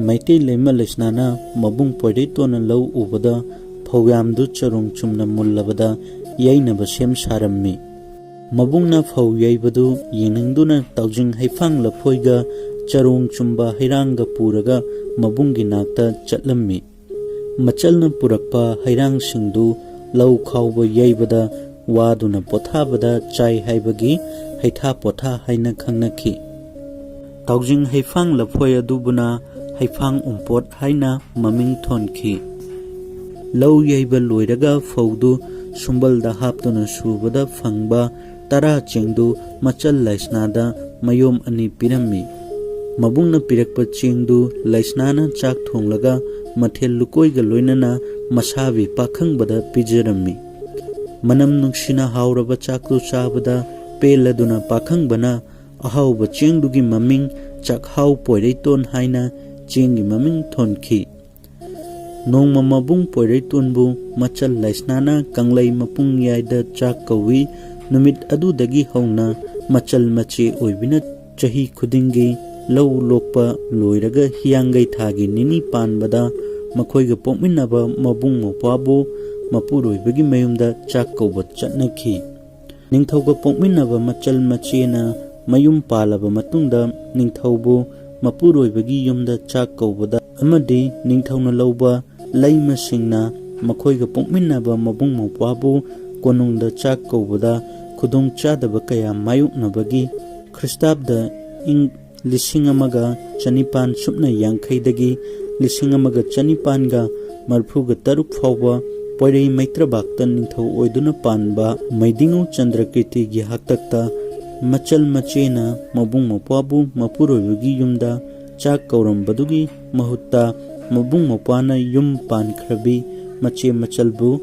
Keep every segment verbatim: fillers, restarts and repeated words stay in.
ꯃꯩꯇꯩ ꯂꯩꯃ ꯂꯩꯁꯅꯥꯅ ꯃꯕꯨꯡ ꯄꯣꯏꯔꯩꯇꯣꯟꯅ ꯂꯧ ꯎꯕꯗ ꯐꯧꯌꯥꯝꯗꯨ ꯆꯔꯣꯡ ꯆꯨꯝꯅ ꯃꯨꯜꯂꯕꯗ ꯌꯩꯅꯕ ꯁꯦꯝ ꯁꯥꯔꯝꯃꯤ꯫ ꯃꯕꯨꯡꯅ ꯐꯧ ꯌꯩꯕꯗꯨ ꯌꯦꯡꯅꯤꯡꯗꯨꯅ ꯇꯥꯎꯖꯤꯡ ꯍꯩꯐꯥꯡ ꯂꯐꯣꯏꯒ ꯆꯔꯣꯡ ꯆꯨꯝꯕ ꯍꯩꯔꯥꯡꯒ ꯄꯨꯔꯒ ꯃꯕꯨꯡꯒꯤ ꯅꯥꯛꯇ ꯆꯠꯂꯝꯃꯤ꯫ ꯃꯆꯜꯅ ꯄꯨꯔꯛꯄ ꯍꯩꯔꯥꯡꯁꯤꯡꯗꯨ ꯂꯧ ꯈꯥꯎꯕ ꯌꯩꯕꯗ ꯋꯥꯗꯨꯅ ꯄꯣꯊꯥꯕꯗ ꯆꯥꯏ ꯍꯥꯏꯕꯒꯤ ꯍꯩꯊꯥ ꯄꯣꯊꯥ ꯍꯥꯏꯅ ꯈꯪꯅꯈꯤ꯫ ꯇꯥꯎꯖꯤꯡ ꯍꯩꯐꯥꯡ ꯂꯐꯣꯏ ꯑꯗꯨꯕꯨꯅ ꯍꯩꯐꯥꯡ ꯎꯝꯄꯣꯠ ꯍꯥꯏꯅ ꯃꯃꯤꯡ ꯊꯣꯟꯈꯤ꯫ ꯂꯧ ꯌꯩꯕ ꯂꯣꯏꯔꯒ ꯐꯧꯗꯨ ꯁꯨꯝꯕꯜꯗ ꯍꯥꯞꯇꯨꯅ ꯁꯨꯕꯗ ꯐꯪꯕ ꯇꯔꯥ ꯆꯦꯡꯗꯨ ꯃꯆꯜ ꯂꯩꯁꯅꯥꯗ ꯃꯌꯣꯝ ꯑꯅꯤ ꯄꯤꯔꯝꯃꯤ꯫ ꯃꯕꯨꯡꯅ ꯄꯤꯔꯛꯄ ꯆꯦꯡꯗꯨ ꯂꯩꯁꯅꯥꯅ ꯆꯥꯛ ꯊꯣꯡꯂꯒ ꯃꯊꯦꯜ ꯂꯨꯀꯣꯏꯒ ꯂꯣꯏꯅꯅ ꯃꯁꯥꯕꯤ ꯄꯥꯈꯪꯕꯗ ꯄꯤꯖꯔꯝꯃꯤ꯫ ꯃꯅꯝ ꯅꯨꯡꯁꯤꯅ ꯍꯥꯎꯔꯕ ꯆꯥꯛꯇꯨ ꯆꯥꯕꯗ ꯄꯦꯜꯂꯗꯨꯅ ꯄꯥꯈꯪꯕꯅ ꯑꯍꯥꯎꯕ ꯆꯦꯡꯗꯨꯒꯤ ꯃꯃꯤꯡ ꯆꯥꯛꯍꯥꯎ ꯄꯣꯏꯔꯩꯇꯣꯟ ꯍꯥꯏꯅ ꯆꯦꯡꯒꯤ ꯃꯃꯤꯡ ꯊꯣꯟꯈꯤ꯫ ꯅꯣꯡꯃ ꯃꯕꯨꯡ ꯄꯣꯏꯔꯩꯇꯣꯟꯕꯨ ꯃꯆꯜ ꯂꯩꯁꯅꯥꯅ ꯀꯪꯂꯩ ꯃꯄꯨꯡꯌꯥꯏꯗ ꯆꯥꯛ ꯀꯧꯏ꯫ ꯅꯨꯃꯤꯠ ꯑꯗꯨꯗꯒꯤ ꯍꯧꯅ ꯃꯆꯜ ꯃꯆꯦ ꯑꯣꯏꯕꯤꯅ ꯆꯍꯤ ꯈꯨꯗꯤꯡꯒꯤ ꯂꯧ ꯂꯣꯛꯄ ꯂꯣꯏꯔꯒ ꯍꯤꯌꯥꯡꯒꯩ ꯊꯥꯒꯤ ꯅꯤꯅꯤ ꯄꯥꯟꯕꯗ ꯃꯈꯣꯏꯒ ꯄꯣꯛꯃꯤꯟꯅꯕ ꯃꯕꯨꯡ ꯃꯧꯄ꯭ꯋꯥꯕꯨ ꯃꯄꯨꯔꯣꯏꯕꯒꯤ ꯃꯌꯨꯝꯗ ꯆꯥꯛ ꯀꯧꯕ ꯆꯠꯅꯈꯤ꯫ ꯅꯤꯡꯊꯧꯒ ꯄꯣꯛꯃꯤꯟꯅꯕ ꯃꯆꯜ ꯃꯆꯦꯅ ꯃꯌꯨꯝ ꯄꯥꯜꯂꯕ ꯃꯇꯨꯡꯗ ꯅꯤꯡꯊꯧꯕꯨ ꯃꯄꯨꯔꯣꯏꯕꯒꯤ ꯌꯨꯝꯗ ꯆꯥꯛ ꯀꯧꯕꯗ ꯑꯃꯗꯤ ꯅꯤꯡꯊꯧꯅ ꯂꯧꯕ ꯂꯩꯃꯁꯤꯡꯅ ꯃꯈꯣꯏꯒ ꯄꯣꯛꯃꯤꯟꯅꯕ ꯃꯕꯨꯡ ꯃꯧꯄ꯭ꯋꯥꯕꯨ ꯀꯣꯅꯨꯡꯗ ꯆꯥꯛ ꯀꯧꯕꯗ ꯈꯨꯗꯣꯡ ꯆꯥꯗꯕ ꯀꯌꯥ ꯃꯥꯌꯣꯛꯅꯕꯒꯤ ꯈ꯭ꯔꯤꯁꯇꯥꯕꯗ ꯏꯪ ꯂꯤꯁꯤꯡ ꯑꯃꯒ ꯆꯅꯤꯄꯥꯟ ꯁꯨꯞꯅ ꯌꯥꯡꯈꯩꯗꯒꯤ ꯂꯤꯁꯤꯡ ꯑꯃꯒ ꯆꯅꯤꯄꯥꯟꯒ ꯃꯔꯤꯐꯨꯒ ꯇꯔꯨꯛ ꯐꯥꯎꯕ ꯄꯣꯏꯔꯩ ꯃꯩꯇ꯭ꯔꯕꯥꯛꯇ ꯅꯤꯡꯊꯧ ꯑꯣꯏꯗꯨꯅ ꯄꯥꯟꯕ ꯃꯩꯗꯤꯉꯧ ꯆꯟꯗ꯭ꯔꯀꯤꯔꯇꯤꯒꯤ ꯍꯥꯛꯇꯛꯇ ꯃꯆꯜ ꯃꯆꯦꯅ ꯃꯕꯨꯡ ꯃꯧꯄ꯭ꯋꯥꯕꯨ ꯃꯄꯨꯔꯣꯏꯕꯒꯤ ꯌꯨꯝꯗ ꯆꯥꯛ ꯀꯧꯔꯝꯕꯗꯨꯒꯤ ꯃꯍꯨꯠꯇ ꯃꯕꯨꯡ ꯃꯧꯄ꯭ꯋꯥꯅ ꯌꯨꯝ ꯄꯥꯟꯈ꯭ꯔꯕꯤ ꯃꯆꯦ ꯃꯆꯜꯕꯨ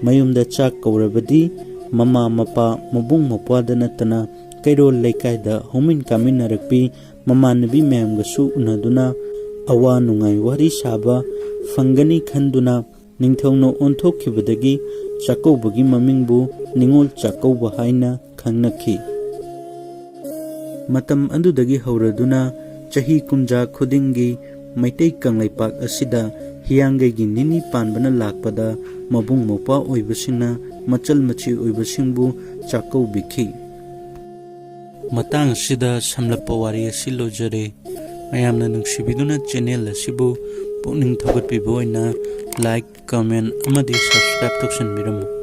ꯃꯌꯨꯝꯗ ꯆꯥꯛ ꯀꯧꯔꯕꯗꯤ ꯃꯃꯥ ꯃꯄꯥ ꯃꯕꯨꯡ ꯃꯧꯄ꯭ꯋꯥꯗ ꯅꯠꯇꯅ ꯀꯩꯔꯣꯜ ꯂꯩꯀꯥꯏꯗ ꯍꯧꯃꯤꯟ ꯀꯥꯃꯤꯟꯅꯔꯛꯄꯤ ꯃꯃꯥꯟꯅꯕꯤ ꯃꯌꯥꯝꯒꯁꯨ ꯎꯅꯗꯨꯅ ꯑꯋꯥ ꯅꯨꯡꯉꯥꯏ ꯋꯥꯔꯤ ꯁꯥꯕ ꯐꯪꯒꯅꯤ ꯈꯟꯗꯨꯅ ꯅꯤꯡꯊꯧꯅ ꯑꯣꯟꯊꯣꯛꯈꯤꯕꯗꯒꯤ ꯆꯥꯛꯀꯧꯕꯒꯤ ꯃꯃꯤꯡꯕꯨ ꯅꯤꯉꯣꯜ ꯆꯥꯛꯀꯧꯕ ꯍꯥꯏꯅ ꯈꯪꯅꯈꯤ꯫ ꯃꯇꯝ ꯑꯗꯨꯗꯒꯤ ꯍꯧꯔꯗꯨꯅ ꯆꯍꯤ ꯀꯨꯝꯖꯥ ꯈꯨꯗꯤꯡꯒꯤ ꯃꯩꯇꯩ ꯀꯪꯂꯩꯄꯥꯛ ꯑꯁꯤꯗ ꯍꯤꯌꯥꯡꯒꯩꯒꯤ ꯅꯤꯅꯤ ꯄꯥꯟꯕꯅ ꯂꯥꯛꯄꯗ ꯃꯕꯨꯡ ꯃꯧꯄ꯭ꯋꯥ ꯑꯣꯏꯕꯁꯤꯡꯅ ꯃꯆꯜ ꯃꯆꯦ ꯑꯣꯏꯕꯁꯤꯡꯕꯨ ꯆꯥꯛꯀꯧꯕꯤꯈꯤ꯫ ꯃꯇꯥꯡ ꯑꯁꯤꯗ ꯁꯝꯂꯞꯄ ꯋꯥꯔꯤ ꯑꯁꯤ ꯂꯣꯏꯖꯔꯦ꯫ ꯃꯌꯥꯝꯅ ꯅꯨꯡꯁꯤꯕꯤꯗꯨꯅ ꯆꯦꯅꯦꯜ ꯑꯁꯤꯕꯨ ꯄꯨꯛꯅꯤꯡ ꯊꯧꯒꯠꯄꯤꯕ ꯑꯣꯏꯅ ꯂꯥꯏꯛ, ꯀꯃꯦꯟ ꯑꯃꯗꯤ ꯁꯕꯁꯀ꯭ꯔꯥꯏꯕ ꯇꯧꯁꯤꯟꯕꯤꯔꯝꯃꯨ꯫